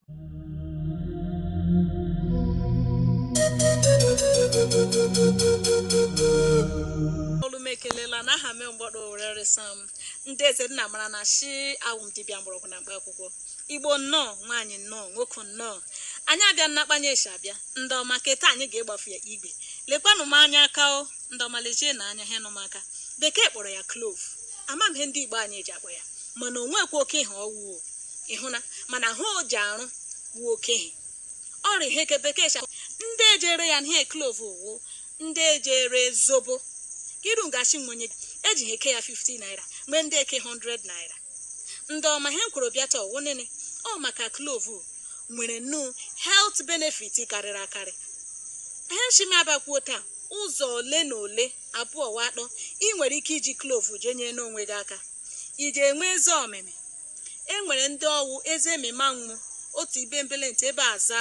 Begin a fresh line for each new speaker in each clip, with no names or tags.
Olu m ekelela na aha mee mgbọdọ wereresa m ndị eze nna mara na shi awụ m dibịa mgbọrọgwụ na mkpa akwụkwọ. Igbo nnọọ, nwaanyị nnọọ, nwoke nnọọ, anyị abịa nnakpanye eshi abịa. Ndị ọma, keta anyị ga-egbafu ya igwe. Lekwanụ m anya aka o, ndị ọma, lejie na anya ha nụ m aka. Bekee kpọrọ ya clove, ama m ihe ndị Igbo anyị eji akpọ ya, mana o nwekwa oke ihe ọwụ ịhụna, mana ha o ji arụ wu oke ihe ọrịa ihe ke bekee sha. Ndị ejere ya ihe clove wụ ndị ejere zobo kiru ngashi nwenye eji ha eke ya 50 naira, mgbe ndị eke 100 naira. Ndị ọma, ihe m kwuru bịa taa ọwụ nene ọ maka clove nwere nnu health benefit karịrị akarị. Ihe nshimi abakwuo taa ụzọ ole na ole abụọ wa atọ ị nwere ike iji clove jee nye n'onwe gị aka iji enwe eze ọmịmị. E nwere ndị ọwụ eze emema nwụ otu ibe mbele ntị ebe aza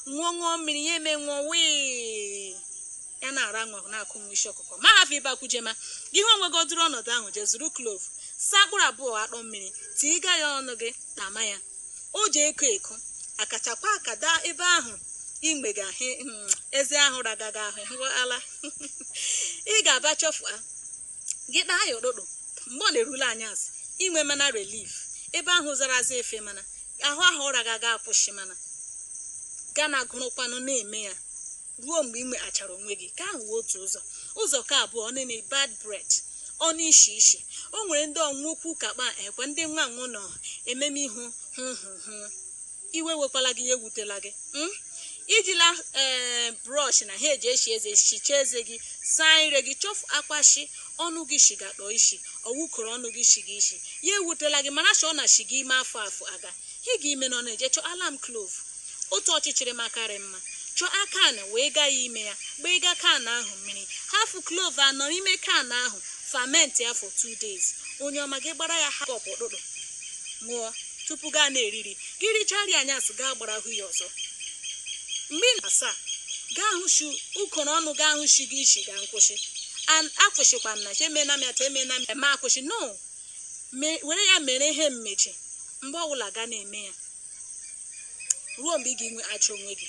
ṅụọ ṅụọ mmiri ya eme ṅụọ wii ya na-ara nwa na-akụ nwa isi ọkụkọ ma hafụ ịbakwujema ihe onwe gị ọdụrụ ọnọdụ ahụ. Jee zụrụ clove, saa mkpụrụ abụọ akpọ mmiri, tiiga ya ọnụ gị tama ya. O ji eko eko akachakwa akada ebe ahụ imega eze ahụ ragaga ahụ hụ ala. Ị ga-aba chọfụ gị kpaa ya ụtụtụ mgbe ọ na-erule anyasị inwe mana relief ebe ahụ zara aza efe, mana ahụ ahụ ụra gaga akwụsị, mana ga na gụrụkwanụ na-eme ya ruo mgbe ị nweghachara onwe gị. Ka ahụ wụ otu ụzọ. Ụzọ ka abụọ, nene bad breath, ọnụ ishi ishi. O nwere ndị ọnwụkwu kakpa ekwe ndị nwa nwụ nọ ememe ihu hụ hụ hụ. Iwe wekwala gị, ya ewutela gị. Ijila ee brush na ha eji eshi eze shichaa eze gị, saa ire gị, chọfụ akwashi ọnụ gị shiga kpọọ ishi ọwụkọrọ ọnụ gị shiga ishi, ya ewutela gị. Mara shọ na shiga ime afọ afọ aga ị ga ime nọ na-eje chọọ alam clove otu ọchịchịrị makarị mma. Chọọ aka na wee gaa ya ime ya gbaa kan ahụ mmiri, hafụ clove anọ n'ime kan ahụ, ferment ya for 2 days. Onye ọma, gị gbara ya ha kọpụ ụtụtụ ṅụọ tupu gaa na-eriri gị richari anyasị gaa gbara hụ ya ọzọ. Mgbe ị na-asa gaa hụ shi ụkọrọ ọnụ gaa hụ shi gị ishi ga nkwụsị. Akwụsịkwa na emena m ya ta emena m eme akwụsị no were ya mere ihe mmechi mgbe ọbụla ga na-eme ya ruo mgbe ị ga-enwe achọ onwe gị.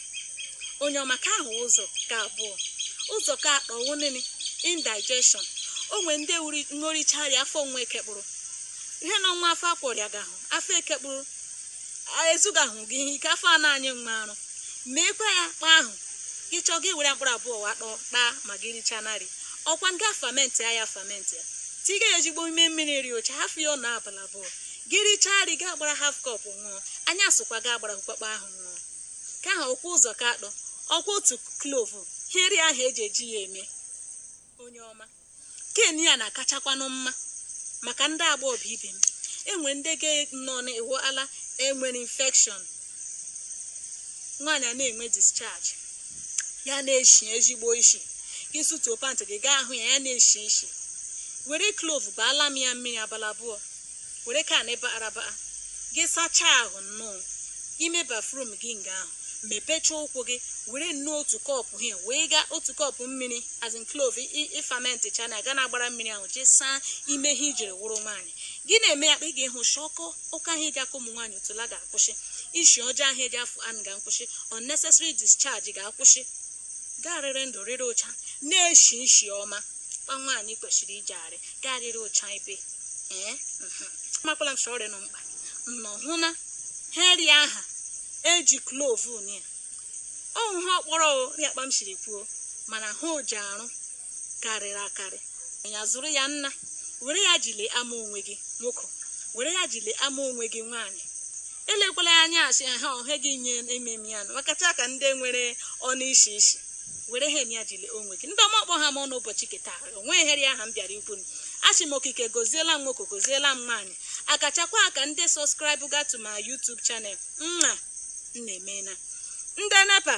Onye ọma, ka ahụ ụzọ ka abụọ. Ụzọ ka atọ wụnịnị indigestion. O nwere ndị ṅụrichari afọ onwe ekekpụrụ ihe na ọnwa afọ akwọrịa gahụ afọ ekekpụrụ ezugahụ gị ihe ike afọ a na-anyị nwa arụ meekwa ya kpa ahụ gị chọọ gị were mkpụrụ abụọ wakpọ kpaa ma gị richaa narị ọkwa nga ferment ya ferment ya tiga ya ezigbo ime mmiri ri ụcha, hafụ ya ọ na abalị abụọ, gị richaa nri gaa gbara half cup ṅụọ. Anya sụkwa gaa gbara hụkpakpa ahụ ṅụọ. Ka ahụ ọkwa ụzọ ka atọ, ọkwa otu clove heri ahụ eji eji ya eme. Onye ọma, ken ya na-akachakwanụ mma maka ndị agbọghọbịa ibe m. Enwere ndị ga-nọ n'iwu ala enwere infection, nwaanyị a na-enwe discharge ya na-eshi ezigbo isi, gị sụtuo pant gị gaa ahụ ya, ya na-eshi isi. Were clove baala m ya mmiri abalị abụọ, were kan baara baa gị sachaa ahụ nnọọ ime bathroom gị nga ahụ, mepechaa ụkwụ gị, were nnọọ otu kọpụ ha wee gaa otu kọpụ mmiri as in clove ịferment chana ga na-agbara mmiri ahụ jee saa ime ihe ijiri wụrụ nwaanyị. Gị na-eme ya kpa ị ga-ịhụ shọkọ ụka ahụ eji aka ụmụ nwaanyị otula ga-akwụsị, isi ọjọọ ahụ eji afụ anụ ga-akwụsị, unnecessary discharge ga-akwụsị, garịrị ndụ rịrị ụcha na-eshi isi ọma kpa nwaanyị kwesịrị ijegharị garịrị ụcha ebe ee. Makwala m shọrị nọ mkpa nnọ hụ na heri aha eji clove ya ọhụ ha ọkpọrọ rịakpa m siri kwuo, mana ha oji arụ karịrị akarị. Ya zụrụ ya nna, were ya jile ama onwe gị nwoke, were ya jile ama onwe gị nwaanyị. Elekwala ya anya asị ha ọhe gị nye ememe ya makacha ka ndị nwere ọnụ isi isi were ha eme ya jile onwe gị. Ndị ọma, ọkpọ ha m ọnụ ụbọchị keta onwe heri aha m bịara ikwu. Asị m okike goziela m nwoke, goziela m nwaanyị, akachakwa aka ndị subscribe ga to my YouTube channel nna m na-emena ndị NEPA.